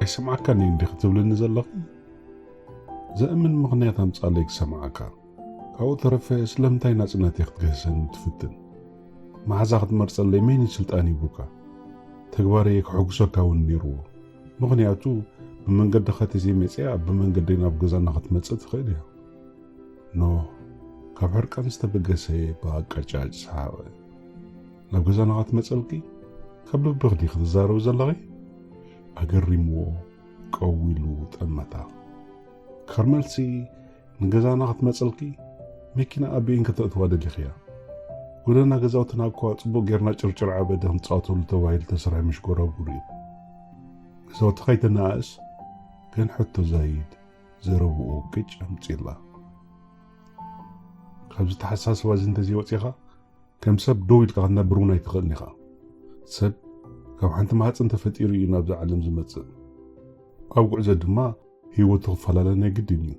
ኣይሰምዓካን እየ እንዲኺ ትብልኒ ዘለኺ? ዘእምን ምኽንያት ኣምጻለይ ክሰምዓካ። ካብኡ ተረፈ ስለምንታይ ናጽነተይ ክትገህሰኒ ትፍትን? መሓዛ ክትመርጸለይ መን እዩ ስልጣን ሂቡካ? ተግባረይ ከሐጉሰካ እውን ነይርዎ። ምኽንያቱ ብመንገድኻ ተዘይመጺኣ ብመንገደይ ናብ ገዛና ክትመጽእ ትኽእል እያ። ኖህ ካብ ሕርቃን ዝተበገሰ ብኣቃጫጭ ሰሓቐ። ናብ ገዛና ክትመጸልኪ? ካብ ልብኺ ዲኺ ትዛረቢ ዘለኺ? ኣገሪምዎ ቀው ኢሉ ጠመታ። ካርመልሲ ንገዛና ክትመጸልኪ መኪና ኣቢእን ከተእትዋ ደሊኽያ? ጎደና ገዛውትና እኳ ጽቡቕ ጌርና ጭርጭር ዓበደ ክንጻወተሉ ተባሂሉ ተሰሪሑ ምሽ ጎራጉር እዩ። ገዛውቲ ከይተነኣእስ ግን ሕቶ ዛይድ ዘረብኡ ቅጭ ኣምጺላ። ካብዚ ተሓሳስባ እዚ እንተዘይወጺኻ ከም ሰብ ደው ኢልካ ክትነብር እውን ኣይትኽእልን ኢኻ። ሰብ ካብ ሓንቲ ማህፀን ተፈጢሩ እዩ ናብዚ ዓለም ዝመጽእ። ኣብ ጉዕዞ ድማ ህይወቱ ክፈላለ ናይ ግድን እዩ።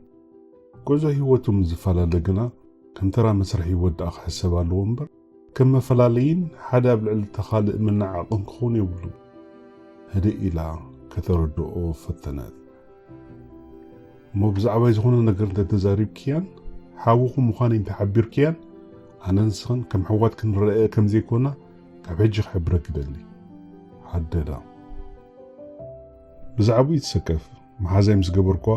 ጉዕዞ ህይወቱ ምስ ዝፈላለ ግና ከም ተራ መስርሕ ህይወት ደኣ ክሕሰብ ኣለዎ እምበር ከም መፈላለይን ሓደ ኣብ ልዕሊ እቲ ካልእ መነዓቕን ክኸውን የብሉን። ህድእ ኢላ ከተረድኦ ፈተነት። እሞ ብዛዕባይ ዝኾነ ነገር እንተተዛሪብክያን ሓውኹም ምዃነይ እንተሓቢርክያን ኣነ ንስኽን ከም ኣሕዋት ክንረኣየ ከም ዘይኮና ካብ ሕጂ ክሕብረኪ እደሊ። ሓደዳ። ብዛዕባኡ ኣይትሰከፍ፣ መሓዛይ ምስ ገበርኩዋ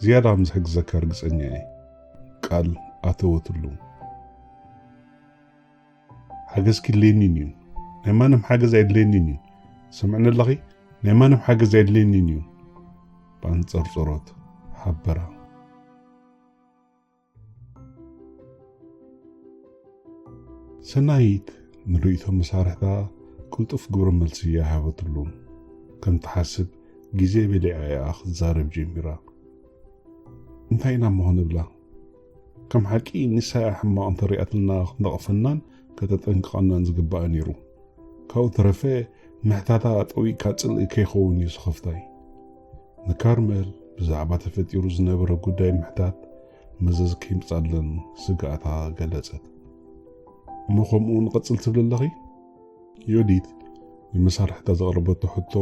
ዝያዳ ከም ዝሕግዘካ ርግጸኛ እየ። ቃል ኣተወትሉ። ሓገዝኪ የድልየኒን እዩ። ናይ ማንም ሓገዝ ኣየድልየኒን እዩ። ትሰምዕኒ ኣለኺ? ናይ ማንም ሓገዝ ኣየድልየኒን እዩ። ብኣንጸርጸሮት ሓበራ። ሰናይት ንርእይቶ መሳርሕታ ቅልጡፍ ግብረ መልሲ ኣይሃበትሉን። ከም ትሓስብ ግዜ በሊዓ እያ ክትዛረብ ጀሚራ። እንታይ ኢና እሞ ክንብላ? ከም ሓቂ ንሳ እያ ሕማቕ እንተሪኣትልና ክትነቕፈናን ከተጠንቅቐናን ዝግባኣ ነይሩ። ካብኡ ተረፈ ምሕታታ ጠዊቕካ ጽልኢ ከይኸውን እዩ ስኽፍታይ። ንካርመል ብዛዕባ ተፈጢሩ ዝነበረ ጉዳይ ምሕታት መዘዝ ከይምጻለን ስግኣታ ገለጸት። እሞ ከምኡ ንቐጽል ትብሊ ኣለኺ? ዮዲት ንመሳርሕታ ዘቕረበቶ ሕቶ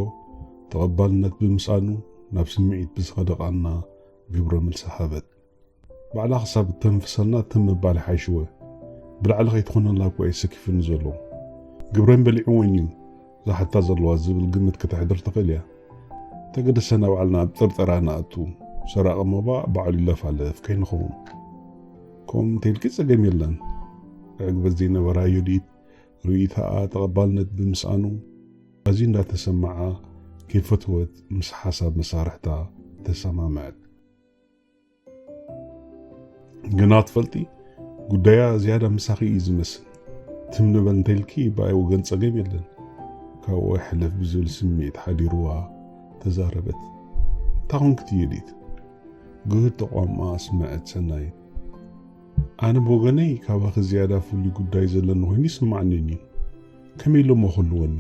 ተቐባልነት ብምስኣኑ ናብ ስምዒት ብዝኸደ ቃና ግብረ መልሲ ሃበት። ባዕላ ክሳብ እተንፍሰልና ትም ምባል ይሓይሽወ። ብላዕሊ ከይትኾነና እኮ እዩ ሰኪፉኒ ዘሎ። ግብረን በሊዕወን እዩ ዝሓታ ዘለዋ ዝብል ግምት ከተሕድር ትኽእል እያ። ተገደሰና ባዕልና ኣብ ጥርጠራ ንኣቱ። ሰራቒ ሞባ ባዕሉ ይለፋለፍ ከይንኸውን። ከምኡ እንተኢልኪ ጸገም የለን። ዕግበት ዘይነበራ ዮዲት ርእይታኣ ተቐባልነት ብምስኣኑ ኣዝዩ እንዳተሰማዓ ከይፈትወት ምስ ሓሳብ መሳርሕታ ተሰማምዐት። ግና ትፈልጢ፣ ጉዳያ ዝያዳ ምሳኺ እዩ ዝመስል። ትም ንበል እንተኢልኪ ብኣይ ወገን ጸገም የለን። ካብኡ ኣይሕለፍ ብዝብል ስምዒት ሓዲርዋ ተዛረበት። እንታይ ኾንኪ ዮዲት? ግህድ ተቋምኣ ኣስመዐት ሰናይት። ኣነ ብወገነይ ካባኺ ዝያዳ ፍሉይ ጉዳይ ዘለኒ ኮይኑ ይስማዓኒ እዩ። ከመይ ኢለ እሞ ክህልወኒ?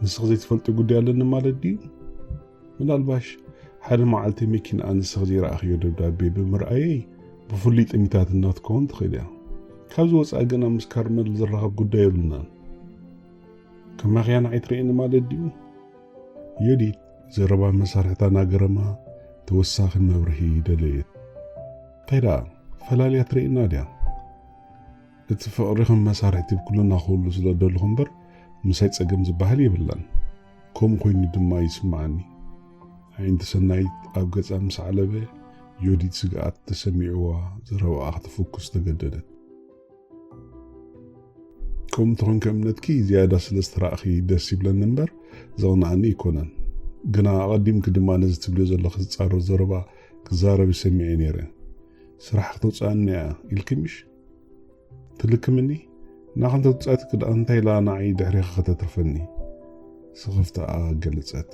ንስኺ ዘይትፈልጢ ጉዳይ ኣለኒ ማለት ድዩ? ምናልባሽ ሓደ መዓልቲ መኪና ኣንስኽ ዘይረኣኽዮ ደብዳቤ ብምርኣየይ ብፍሉይ ጠሚታትና ክትከውን ትኽእል እያ። ካብዚ ወጻኢ ግና ምስ ካርመል ዝራኸብ ጉዳይ የብልናን። ከማኽያ ንዓይ ትርእየኒ ማለት ድዩ? ዮዲት ዘረባ መሳርሕታ ናገረማ ተወሳኺ መብርሂ ደለየት። እንታይ ደኣ ፈላልያ ትርእየና ድያ? እቲ ፍቕሪ ከም መሳርሒ ትብክሉና ክህሉ ስለ ደለኹ እምበር ምሳይ ጸገም ዝበሃል የብላን። ከምኡ ኮይኑ ድማ ይስምዓኒ። ኣዒንቲ ሰናይት ኣብ ገጻ ምስ ዓለበ ዮዲት ስግኣት ተሰሚዕዋ ዘረባኣ ክትፍኩስ ተገደደት። ከምኡ እንተኾንኪ እምነትኪ ዝያዳ ስለ ዝተራእኺ ደስ ይብለኒ እምበር ዘቕንኣኒ ኣይኮነን። ግና ኣቐዲምኪ ድማ ነዚ ትብልዮ ዘለኺ ዝጻረር ዘረባ ክዛረብ ሰሚዐ ነይረ። ስራሕ ክትውጽኣኒ እያ ኢልኪ ምሽ? ትልክምኒ? ንዓኺ እንተትውጽኣትኪ ደኣ እንታይ ኢላ ንዓይ ድሕሪኺ ከተትርፈኒ? ስኽፍታኣ ገለጸት።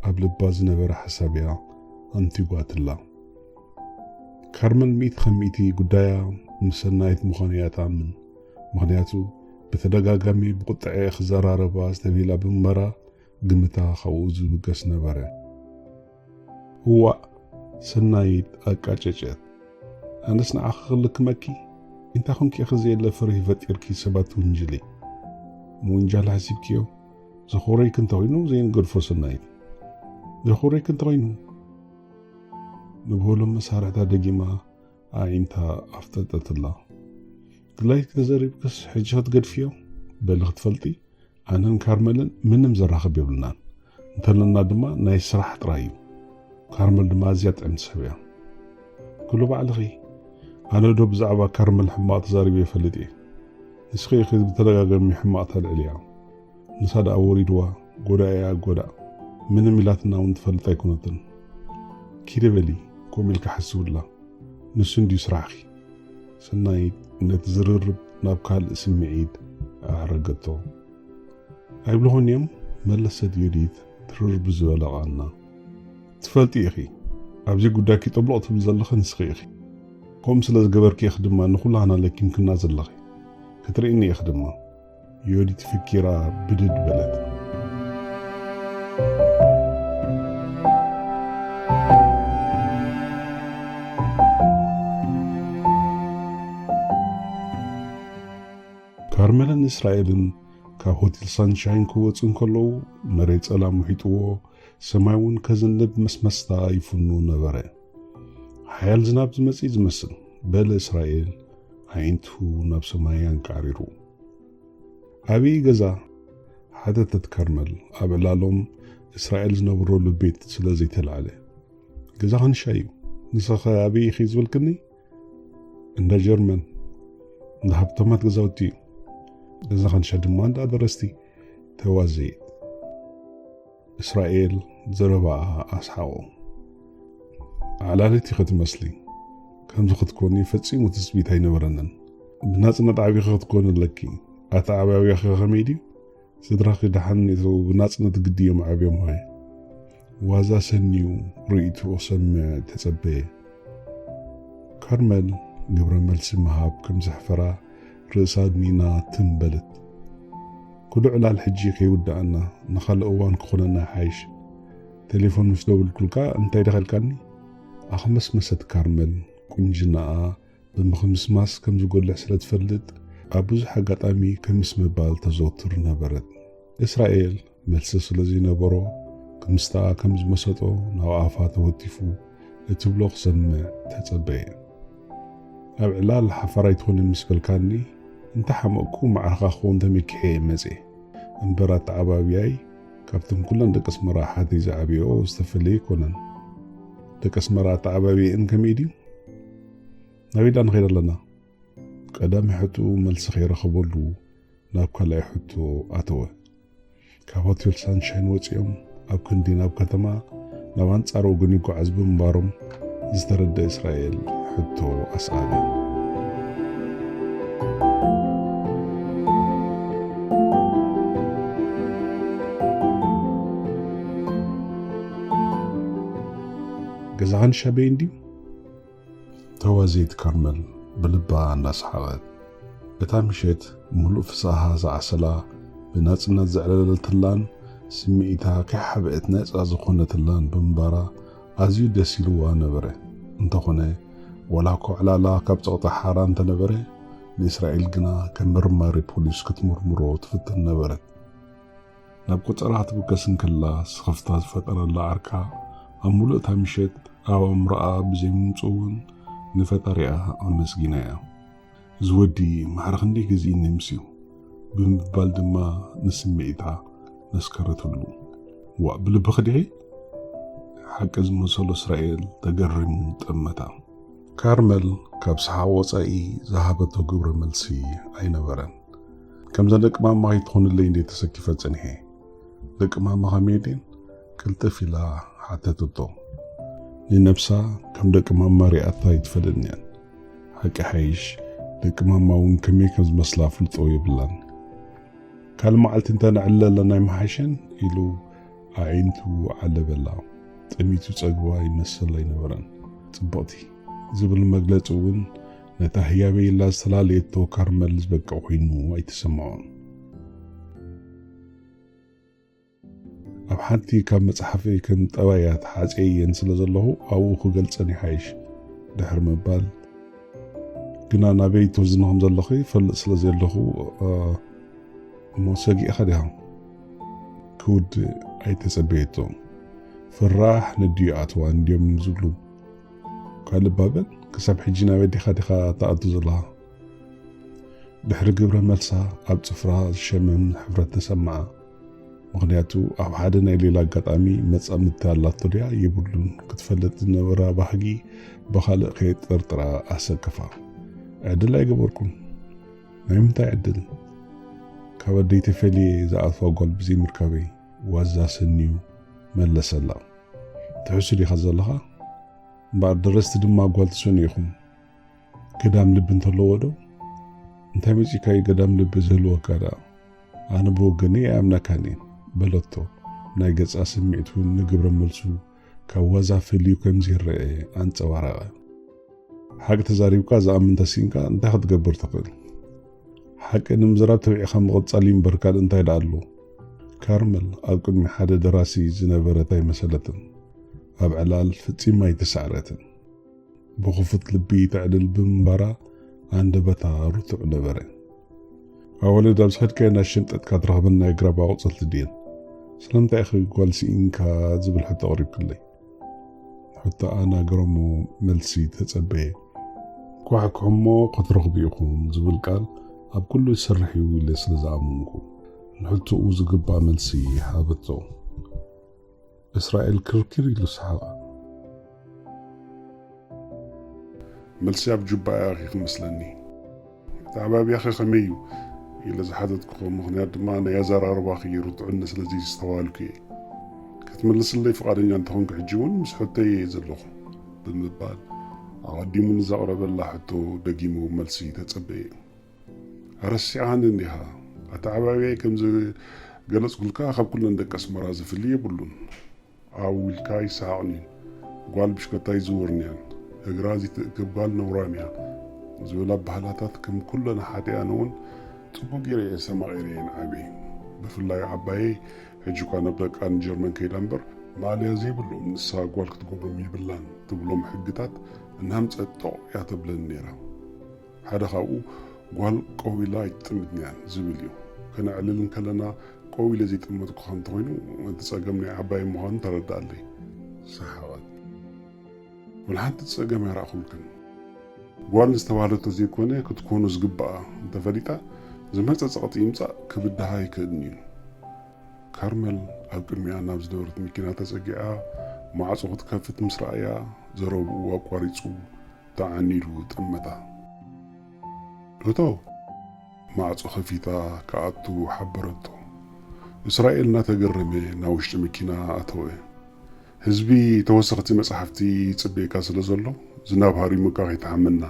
ኣብ ልባ ዝነበረ ሓሳብ እያ ኣንቲጓትላ። ካርመል ሚእቲ ካብ ሚእቲ ጉዳያ ምስ ሰናይት ምዃኑ እያ ትኣምን። ምኽንያቱ ብተደጋጋሚ ብቁጥዐ ክዘራረባ ዝተቤላ ብምንባራ ግምታ ካብኡ ዝብገስ ነበረ። እዋእ፣ ሰናይት ኣቃጨጨት። ኣነስ ንዓኺ ክልክመኪ? እንታይ ኮንኪ ኢኺ ዘየለ ፍርሂ ፈጢርኪ ሰባት ትውንጅሊ? ምውንጃል ሓሲብክዮ? ዘኾረይኪ እንተኾይኑ ዘይንገድፎ ሰናይት። ዘኹሬክ እንተኾይኑ። ንብህሎም መሳርሕታ ደጊማ ኣዒንታ ኣፍጠጠትላ። ድላይክ ተዘሪብክስ ሕጂ ክትገድፍዮ? በሊ ክትፈልጢ፣ ኣነን ካርመልን ምንም ዘራኽብ የብልናን። እንተለና ድማ ናይ ስራሕ ጥራይ እዩ። ካርመል ድማ ኣዝያ ጥዕምቲ ሰብ እያ። ኩሉ ባዕልኺ። ኣነ ዶ ብዛዕባ ካርመል ሕማቕ ተዛሪበ ይፈልጥ እየ? ንስኺ ኢኺ ብተደጋጋሚ ሕማቕ ተልዕልያ። ንሳ ደኣ ወሪድዋ፣ ጎዳእ እያ ጎዳእ። ምንም ኢላትና እውን ትፈልጥ ኣይኮነትን። ኪደ በሊ፣ ከምኡ ኢልካ ሓስብላ። ንሱ እንድዩ ስራሕኺ። ሰናይት ነቲ ዝርርብ ናብ ካልእ ስምዒት ኣዕረገቶ። ኣይብልኹን እዮም፣ መለሰት ዮዲት ትርር ብዝበለ ቃና። ትፈልጢ ኢኺ፣ ኣብዚ ጉዳይኪ ጠብሎቕ ትብል ዘለኺ ንስኺ ኢኺ። ከምኡ ስለ ዝገበርኪ ኢኺ ድማ ንኹላህና ለኪምክና ዘለኺ። ክትርእይኒ ኢኺ ድማ። ዮዲት ፍኪራ ብድድ በለት። ካርመልን እስራኤልን ካብ ሆቴል ሳንሻይን ክወጹ እንከለዉ፣ መሬት ጸላም ውሒጥዎ፣ ሰማይ እውን ከዝንብ መስመስታ ይፍኑ ነበረ። ሓያል ዝናብ ዝመጽእ ዝመስል፣ በለ እስራኤል፣ ኣዒንቱ ናብ ሰማይ ኣንቃዕሪሩ። ኣበይ ገዛ? ሓተተት ካርመል፣ ኣብ ዕላሎም እስራኤል ዝነብረሉ ቤት ስለ ዘይተላዕለ። ገዛ ኸንሻ እዩ። ንስኸ ኣበይ ኢኺ ዝበልክኒ? እንዳ ጀርመን፣ እንዳ ሃብታማት ገዛውቲ እዩ። ገዛ ኸንሻ ድማ እንዳ ደረስቲ። ተዋዘየት። እስራኤል ዘረባኣ ኣስሓቖ። ዓላሊት ኢኺ ትመስሊ። ከምዚ ክትኮኒ ፈጺሙ ትጽቢት ኣይነበረንን። ብናጽነት ዓቢኺ ክትኮኒ ኣለኪ። ኣተዓባብያኺ ከመይ ድዩ? ስድራኺ ደሓን ነይሩ ብናጽነት ግዲ እዮም ዓብዮም ኸ? ዋዛ ሰንዩ ርእይቶ ክሰምዕ ተጸበየ። ካርመል ግብረ መልሲ ምሃብ ከም ዘሕፈራ ርእሳ ኣድኒና ትም በለት። ኩሉ ዕላል ሕጂ ከይውድኣና ንኻልእ እዋን ክኾነና ይሓይሽ። ቴሌፎን ምስ ደወልኩልካ እንታይ ዲኻ ኢልካኒ? ኣኽመስመሰት ካርመል ቁንጅናኣ ብምኽምስማስ ከም ዝጎልሕ ስለ ትፈልጥ፣ ኣብ ብዙሕ ኣጋጣሚ ክምስ ምባል ተዘውትር ነበረት። እስራኤል መልሲ ስለ ዘይነበሮ፣ ክምስታኣ ከም ዝመሰጦ ናብ ኣፋ ተወቲፉ እትብሎ ክሰምዕ ተጸበየ። ኣብ ዕላል ሓፋር ኣይትኾንን ምስ በልካኒ፣ እንተሓመቕኩ ማዕርኻ ክኸውን ተመኪሐ እየ መጽየ። እምበር ኣተዓባብያይ ካብተን ኩለን ደቂ ኣስመራ ኣሓተይ ዝዓበየኦ ዝተፈለየ ኣይኮነን። ደቂ ኣስመራ ኣተዓባብየአን ከመይ ድዩ? ናበይ ደኣ ንኸይድ ኣለና? ቀዳማይ ሕቶኡ መልሲ ከይረኸበሉ ናብ ካልኣይ ሕቶ ኣተወ። ካብ ሆቴል ሳንሻይን ወጺኦም ኣብ ክንዲ ናብ ከተማ ናብ ኣንጻር ወገን ይጓዓዝ ብምንባሮም ዝተረድአ እስራኤል ሕቶ ኣስኣለ። ገዛኻ ንሻበይ እንድዩ? ተዋዘይት ካርመል ብልባ እንዳሰሓቐት። እታ ምሸት ምሉእ ፍስሃ ዝዓሰላ፣ ብናጽነት ዘዕለለትላን ስምዒታ ከይሓብአት ነጻ ዝኾነትላን ብምንባራ ኣዝዩ ደስ ኢልዋ ነበረ። እንተኾነ፣ ዋላ እኳ ዕላላ ካብ ጸቕጢ ሓራ እንተነበረ፣ ንእስራኤል ግና ከም መርማሪ ፖሊስ ክትምርምሮ ትፍትን ነበረት። ናብ ቆጸራ ክትብገስ እንከላ ስኽፍታ ዝፈጠረላ ዓርካ ኣብ ምሉእ እታ ምሸት ኣብ ኣእምሮኣ ብዘይምምጽኡ እውን ንፈጣሪኣ ኣመስጊናያ። እዚ ወዲ ማዕረ ክንደይ ገዚእኒ ምስዩ ብምባል ድማ ንስምዒታ መስከረትሉ። ዋእ ብልብኺ ዲኺ? ሓቂ ዝመሰሎ እስራኤል ተገሪሙ ጠመታ። ካርመል ካብ ሰሓቕ ወጻኢ ዝሃበቶ ግብረ መልሲ ኣይነበረን። ከምዘን ደቂ ማማ ከይትኾንለይ እንዴ ተሰኪፈ ጸኒሐ። ደቂ ማማ ከመይ ድየን? ቅልጥፍ ኢላ ሓተትቶ። ንነብሳ ከም ደቂ ማማ ሪኣታ ኣይትፈልጥን እያ። ሓቂ ሓይሽ ደቂ ማማ እውን ከመይ ከም ዝመስላ ኣፍልጦ የብላን። ካልእ መዓልቲ እንተ ነዕልል ኣለና ኣይምሓሸን? ኢሉ ኣዒንቱ ዓለበላ። ጠሚቱ ጸግባ ይመስል ኣይነበረን። ጽብቕቲ ዝብል መግለጺ እውን ነታ ህያበ ኢላ ዝተላለየቶ ካርመል ዝበቅዕ ኮይኑ ኣይተሰምዖን። ኣብ ሓንቲ ካብ መጽሓፈይ ከም ጠባያት ሓጺየየን ስለ ዘለኹ ኣብኡ ክገልጸን ይሓይሽ ድሕሪ ምባል፣ ግና ናበይ ትወስድኒ ከም ዘለኺ እፈልጥ ስለ ዘለኹ፣ እ፣ እሞ ሰጊእኻ ዲኻ? ክውድእ ኣይተጸበየቶን። ፍራሕ ነዲኡ ኣትዋ እንድዮም ዝብሉ። ካልእ ባበል፣ ክሳብ ሕጂ ናብ ኣዴኻ ዲኻ ትኣቱ ዘለኻ? ድሕሪ ግብረ መልሳ ኣብ ጽፍራ ዝሸመም ሕፍረት ተሰምዓ። ምኽንያቱ ኣብ ሓደ ናይ ሌላ ኣጋጣሚ መጻምድቲ ኣላቶ ድያ የብሉን ክትፈልጥ ዝነበራ ባህጊ ብኻልእ ከየጠርጥራ ኣሰከፋ። ዕድል ኣይገበርኩን። ናይ ምንታይ ዕድል? ካብ ኣደይ ተፈልየ ዝኣትዋ ጓል ብዘይምርካበይ ዋዛ ሰንዩ መለሰላ። ትሕሱ ዲኻ ዘለኻ? እምበኣር ደረስቲ ድማ ጓል ትሰኑ ኢኹም። ገዳም ልቢ እንተለዎ ዶ? እንታይ መጺእካ እዩ ገዳም ልቢ ዝህልወካ ደኣ? ኣነ ብወገነይ ኣይኣምነካን እየ፣ በለቶ። ናይ ገጻ ስምዒት እውን ንግብረ መልሱ ካብ ዋዛ ፈልዩ ከም ዘይረኣየ ኣንጸባረቐ። ሓቂ ተዛሪብካ ዝኣምን ተሲእንካ እንታይ ክትገብር ትኽእል? ሓቂ ንምዝራብ ተቢዕኻ ምቕጻል እዩ እምበር ካልእ እንታይ ደኣ ኣሎ? ካርመል ኣብ ቅድሚ ሓደ ደራሲ ዝነበረት ኣይመሰለትን። ኣብ ዕላል ፍጺም ኣይተሳዕረትን። ብኽፉት ልቢ ተዕልል ብምንባራ ኣንደበታ ርቱዕ ነበረ። ኣወለድ ኣብ ዝኸድካዮ እናሸምጠጥካ ትረኽበን ናይ ግራብ ኣቑጽልቲ ድየን? ስለምንታይ ኢኺ ጓል ስኢንካ ዝብል ሕቶ ኣቕሪብክለይ? ሕቶኣ ናገረሞ መልሲ ተጸበየ። ኳሕኩሕሞ ክትረኽቡ ኢኹም ዝብል ቃል ኣብ ኩሉ ዝሰርሕ እዩ ኢለ ስለ ዝኣመንኩ፣ ንሕቶኡ ዝግባእ መልሲ ሃበቶ። እስራኤል ክርክር ኢሉ ሰሓቐ። መልሲ ኣብ ጁባ ኢኺ ክመስለኒ። ኣተዓባብያኺ ከመይ እዩ? ኢለ ዝሓተትኩ፣ ምኽንያት ድማ ናይ ኣዘራርባኺ ርቱዕነት ስለ ዘየስተዋልኩ እየ። ክትምልስለይ ፍቓደኛ እንተኾንኪ ሕጂ እውን ምስ ሕቶይ እየ ዘለኹ፣ ብምባል ኣቐዲሙ ንዘቕረበላ ሕቶ ደጊሙ መልሲ ተጸበየ። ረሲዓኒ እንዲኻ? ኣተዓባብያይ ከም ዝገለጽኩልካ ካብ ኩለን ደቂ ኣስመራ ዝፍሊ የብሉን። ኣብኡ ኢልካ ኣይሰሓቕን እዩ። ጓል ብሽከታ ኣይዝውርን እያን። እግራ ዘይትእክብ ጓል ነውራም እያ ዝብል ኣባህላታት ከም ኩለን ሓጢኣን እውን ጽቡቕ ገይረ እየ ኣስተማቒረ እየ ንዓብየ። ብፍላይ ዓባየይ ሕጂ እኳ ናብ ደቃ ንጀርመን ከይዳ እምበር ማእለያ ዘይብሎም ንሳ ጓል ክትገብሮም የብላን ትብሎም ሕግታት እናምጸት ጦቕ እያ ተብለኒ ነይራ። ሓደ ካብኡ ጓል ቀዊላ ኣይትጥምትን እያ ዝብል እዩ። ከነዕልል እንከለና ቀዊለ ዘይጠመትኩ ከም እንተኾይኑ እቲ ጸገም ናይ ዓባየይ ምዃኑ ተረድኣለይ። ሰሓቐት። ወላ ሓንቲ ጸገም ኣይረኣኹልክን። ጓል ዝተባህለቶ ዘይኮነ ክትኮኖ ዝግብኣ እንተፈሊጣ ዝመጸ ጸቕጢ ይምጻእ ክብድሃ ኣይክእልን እዩ። ካርመል ኣብ ቅድሚኣ ናብ ዝነበረት መኪና ተጸጊዓ ማዕጾ ክትከፍት ምስ ረኣያ ዘረብኡ ኣቋሪጹ ተዓኒዱ ጠመታ። እቶ ማዕጾ ከፊታ ክኣቱ ሓበረቶ። እስራኤል እናተገረመ ናብ ውሽጢ መኪና ኣተወ። ህዝቢ ተወሰኽቲ መጻሕፍቲ ይጽበየካ ስለ ዘሎ ዝናብ ሃሪሙካ ከይትሓመና፣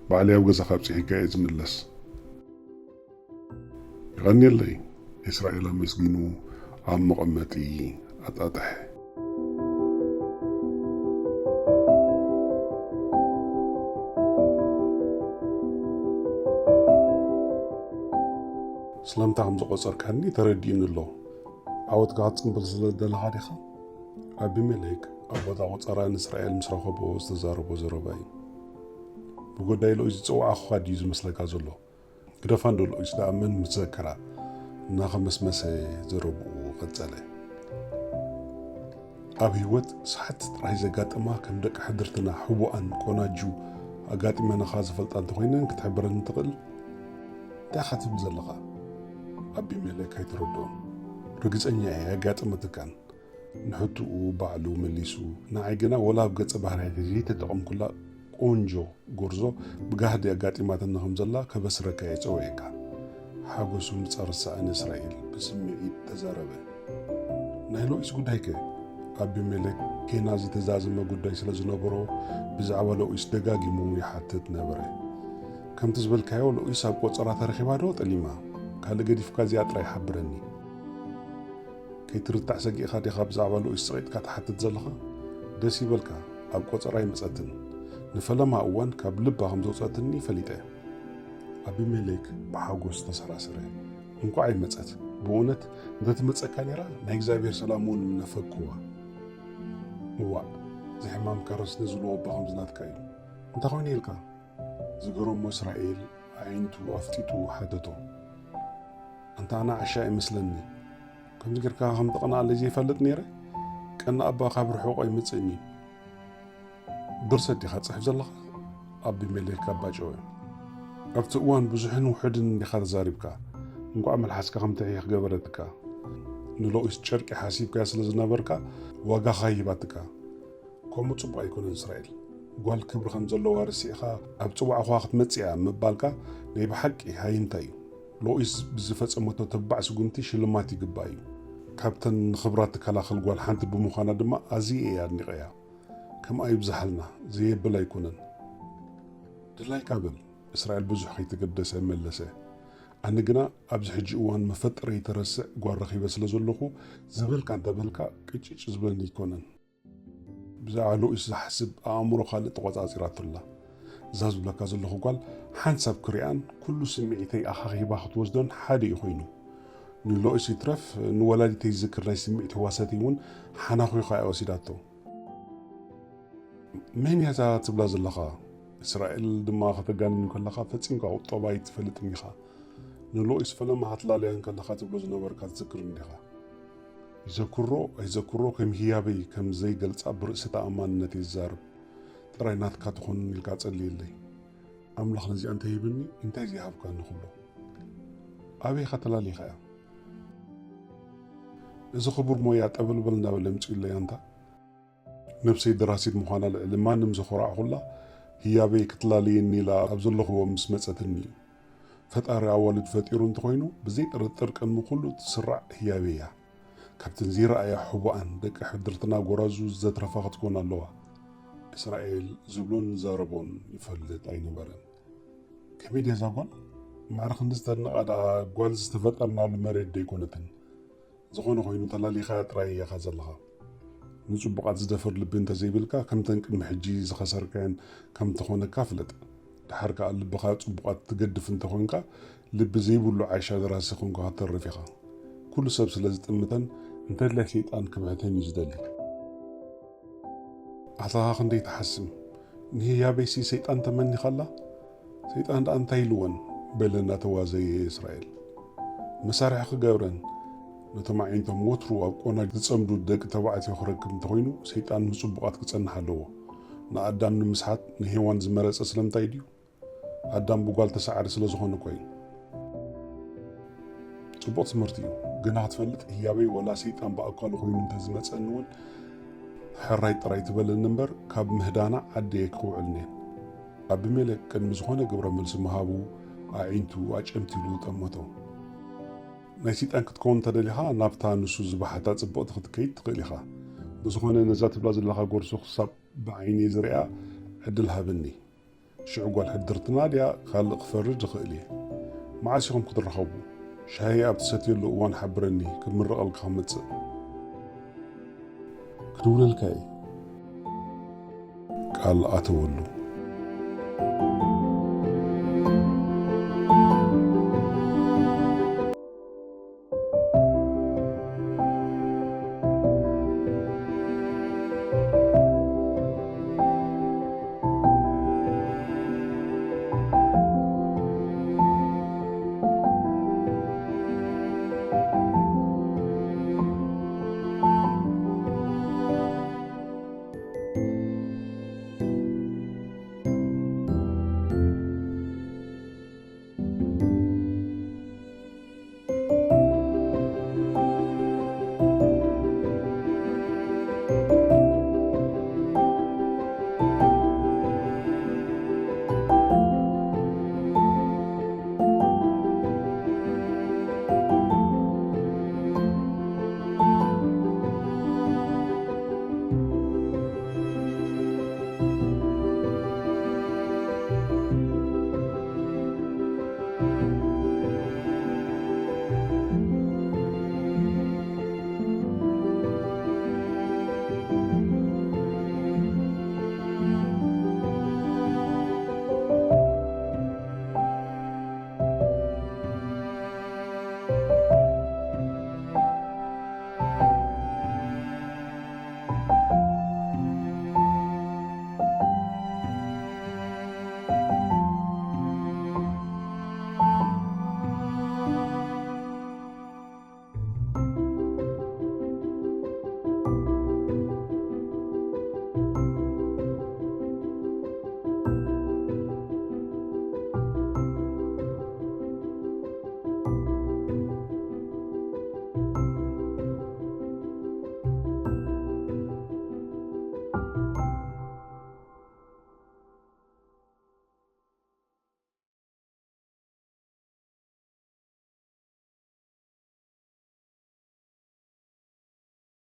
ባዕለይ ኣብ ገዛኻ ኣብጺሐካ እየ ዝምለስ። የቐንየለይ፣ እስራኤል ኣመስጊኑ ኣብ መቐመጢ ኣጣጥሐ። ስለምንታይ ከም ዝቖጸርካኒ ተረዲኡኒ ኣሎ። ዓወትካ ክትጽንብል ስለ ዝደለኻ ዲኻ? ኣቢሜሌክ ኣብ ቦታ ቆጸራ ንእስራኤል ምስ ረኸቦ ዝተዛረቦ ዘረባ እዩ። ብጉዳይ ሎኢስ ዝጸዋዕኹኻ ድዩ ዝመስለካ ዘሎ? ግደፋ እንዶ ሎኢስ ደኣ መን ምስ ዘከራ እናኸመስመሰ ዘረብኡ ቀጸለ። ኣብ ህይወት ሰሓት ጥራይ ዘጋጥማ ከም ደቂ ሕድርትና ሕቡኣን ቆናጁ ኣጋጢመናኻ ዝፈልጣ እንተኾይነን ክትሕብረኒ ትኽእል? እንታይ ኢኻ ትብል ዘለኻ? ኣቢሜሌክ ኣይተረድኦን። ርግጸኛ እየ ኣያጋጠመትካን። ንሕትኡ ባዕሉ መሊሱ፣ ንዓይ ግና ወላ ኣብ ገጸ ባህርያተይ ዘይተጠቐምኩላ ቆንጆ ጎርዞ ብጋህዲ ኣጋጢማትኒ ከም ዘላ ከበስረካ እየ ጸዊዐካ። ሓጎሱ ምጻር ዝሰኣነ እስራኤል ብስምዒት ተዛረበ። ናይ ሎኢስ ጉዳይከ? ኣቢሜሌክ ጌና ዝተዛዘመ ጉዳይ ስለ ዝነበሮ ብዛዕባ ሎኢስ ደጋጊሙ ይሓትት ነበረ። ከምቲ ዝበልካዮ ሎኢስ ኣብ ቆጸራ ተረኺባ ዶ ጠሊማ? ካልእ ገዲፍካ እዚኣ ጥራይ ሓብረኒ። ከይትርታዕ ሰጊእካ ዲኻ ብዛዕባ ሎኢስ ጸቒጥካ ትሓትት ዘለኻ? ደስ ይበልካ፣ ኣብ ቆጸራ ኣይመጸትን። ንፈለማ እዋን ካብ ልባ ከም ዘውጸትኒ ፈሊጠ። ኣቢሜሌክ ብሓጎስ ተሰራሰረ። እንቋዕ ኣይመጸት። ብእውነት እንተትመጸካ ነይራ ናይ እግዚኣብሔር ሰላም እውን ምነፈግክዋ። እዋእ፣ እዚ ሕማምካ ረስኒ ዝብልዎ እባ ከምዚ ናትካ እዩ። እንታይ ኾይኑ ኢልካ? ዝገረሞ እስራኤል ኣዒንቱ ኣፍጢጡ ሓተቶ። ኣንታ ኣነ ዓሻ ይመስለኒ። ከምዚ ጌርካ ከም ተቐንኣለይ ዘይፈልጥ ነይረ? ቀና እባ ካብ ርሑቕ ኣይመጽእን እዩ። ድርሰት ዲኻ ጽሕፍ ዘለኻ? ኣቢሜሌክ ኣባጨወ። ኣብቲ እዋን ብዙሕን ውሑድን ዲኻ ተዛሪብካ? እንቋዕ መልሓስካ ከም ትሕይኽ ገበረትካ። ንሎኢስ ጨርቂ ሓሲብካያ ስለ ዝነበርካ ዋጋኻ ሂባትካ። ከምኡ ጽቡቕ ኣይኮነን እስራኤል። ጓል ክብሪ ከም ዘለዋ ርሲዕኻ ኣብ ጽዋዕኻ ክትመጽእ እያ ምባልካ ናይ ብሓቂ ሃይንታ እዩ። ሎኢስ ብዝፈጸመቶ ተባዕ ስጉምቲ ሽልማት ይግባእ እዩ። ካብተን ንኽብራ ትከላኸል ጓል ሓንቲ ብምዃና ድማ ኣዝየ እየ ኣድኒቐያ። ከምኣ ይብዝሓልና፣ ዘየብል ኣይኮነን። ድላይካ በል፣ እስራኤል ብዙሕ ከይተገደሰ መለሰ። ኣነ ግና ኣብዚ ሕጂ እዋን መፈጠረይ ተረስዕ ጓል ረኺበ ስለ ዘለኹ ዝበልካ እንተበልካ ቅጭጭ ዝብለኒ ኣይኮነን። ብዛዕባ ሎኢስ ዝሓስብ ኣእምሮ ካልእ ተቖጻጺራቶ ኣላ። እዛ ዝብለካ ዘለኹ ጓል ሓንሳብ ክሪኣን ኩሉ ስምዒተይ ኣኻኺባ ክትወስዶን ሓደ እዩ ኮይኑ። ንሎኢስ ይትረፍ ንወላዲተይ ዝዝክር ናይ ስምዒት ህዋሳተይ እውን ሓናኺኻ እያ ወሲዳቶ። መን እያ እዛ ትብላ ዘለኻ? እስራኤል ድማ ከተጋንን ከለኻ ፈጺምካ ቁጠባ ኣይትፈልጥን ኢኻ። ንሎኢስ ፈለማ ክትላለያ እንከለኻ ትብሎ ዝነበርካ ትዝክር እንዲኻ? ይዘክሮ ኣይዘክሮ ከም ህያበይ ከም ዘይገልጻ ብርእሰ ተኣማንነት እየ ዝዛረብ። ጥራይ ናትካ ትኹን ኢልካ ጸልየለይ። ኣምላኽ ነዚኣ እንተሂብኒ እንታይ ዘይሃብካኒ ክብሎ። ኣበይ ኢኻ ተላሊኻ እያ? እዚ ክቡር ሞያ ጠበልበል እናበለ ኣምጺኡለይ ኣንታ። ነብሰይ ደራሲት ምዃና ልዕሊ ማንም ዘኾራዕኹላ ህያበይ ክትላለየኒ ኢላ ኣብ ዘለኽዎ ምስ መጸትኒ እዩ። ፈጣሪ ኣዋልድ ፈጢሩ እንተኾይኑ ብዘይ ጥርጥር ቅድሚ ኩሉ ትስራዕ ህያበይ እያ። ካብተን ዘይረኣያ ሕቡኣን ደቂ ሕድርትና ጎራዙ ዘትረፋ ክትኮን ኣለዋ። እስራኤል ዝብሎን ዝዛረቦን ይፈልጥ ኣይነበረን። ከመይ ድያ እዛ ጓል? ማዕረ ክንዲ ዝተድንቓ ደኣ ጓል ዝተፈጠርናሉ መሬት ዶ ኣይኮነትን? ዝኾነ ኮይኑ ተላሊኻያ ጥራይ ኢኻ ዘለኻ። ንጽቡቓት ዝደፍር ልቢ እንተዘይብልካ ከምተን ቅድሚ ሕጂ ዝኸሰርካየን ከም ትኾነካ ፍለጥ። ደሓር ከኣ ልብኻ ጽቡቓት ትገድፍ እንተኾንካ ልቢ ዘይብሉ ዓሻ ደራሲ ኮንካ ክትተርፍ ኢኻ። ኩሉ ሰብ ስለ ዝጥምተን እንተድላይ ሰይጣን ክብሕተን እዩ ዝደሊ። ኣታ ክንደይ ትሓስም። ንህያበይሲ ሰይጣን ተመኒኻላ? ሰይጣን ደኣ እንታይ ኢልወን? በለ እናተዋዘየ እስራኤል። መሳርሒ ክገብረን ነቶም ኣዒንቶም ወትሩ ኣብ ቆና ዝጸምዱ ደቂ ተባዕትዮ ክረክብ እንተኾይኑ ሰይጣን ምስ ጽቡቓት ክጸንሕ ኣለዎ። ንኣዳም ንምስሓት ንሄዋን ዝመረጸ ስለምንታይ ድዩ? ኣዳም ብጓል ተሳዓሪ ስለ ዝኾነ እኮ እዩ። ጽቡቕ ትምህርቲ እዩ። ግና ክትፈልጥ ህያበይ ወላ ሰይጣን ብኣካሉ ኮይኑ እንተዝመጸኒ እውን ሕራይ ጥራይ ትበለኒ እምበር ካብ ምህዳና ዓደየ ክውዕል እየ። ኣቢሜሌክ ቅድሚ ዝኾነ ግብረ መልሲ ምሃቡ ኣዒንቱ ኣጨምቲሉ ጠመቶ። ናይ ሰይጣን ክትከውን እንተደሊኻ ናብታ ንሱ ዝበሓታ ጽብቕቲ ክትከይድ ትኽእል ኢኻ። ብዝኾነ ነዛ ትብላ ዘለኻ ጎርሶ ክሳብ ብዓይነይ ዝሪኣ ዕድል ሃበኒ። ሽዑ ጓል ሕድርትና ድያ ካልእ ክፈርድ ይኽእል እየ። መዓስ ኢኹም ክትራኸቡ? ሻሂ ኣብ ትሰትየሉ እዋን ሓብረኒ፣ ክምረቐልካ ክመጽእ። ክድውለልካ እየ። ቃል ኣተወሉ።